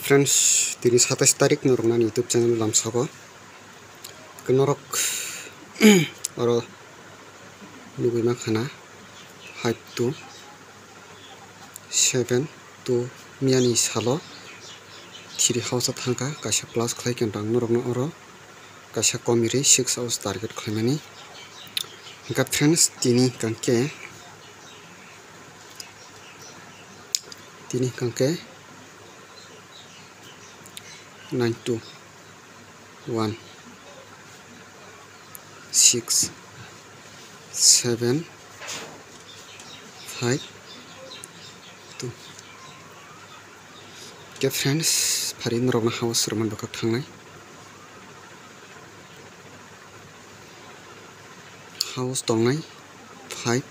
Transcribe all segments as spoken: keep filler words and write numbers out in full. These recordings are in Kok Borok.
Friends, tini satais tarik norok nani YouTube channel lamsogo. Ke norok oro nugui mankha na five two seven two miyani salo three house o thangkha, kaisa plus khlai khe ang norokno oro kaisa komirwi six house target khlaimani. Hingkha friends, tini hingkha khe, tini hingkha khe nine two one six seven five two. Ke friends, phari norokno house rwmani bwkhak thangnai. House tongnai five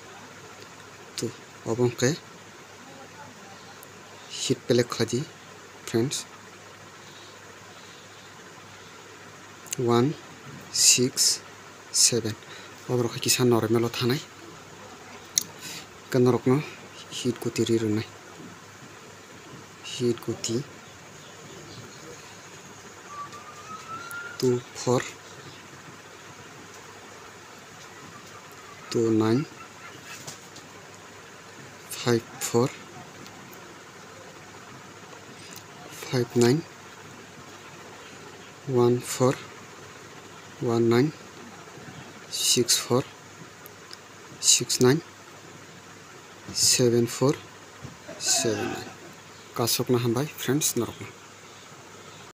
two. Obo hwnkhe hit play khlai di friends. One six seven. Oborok hai kisa normal o thanai. Ke norokno hit kuti ri rwnai. Hit kuti two four, two nine, five four, five nine, one four, one nine, six four, six nine, seven four, seven nine. Kasokna hambai friends norokno.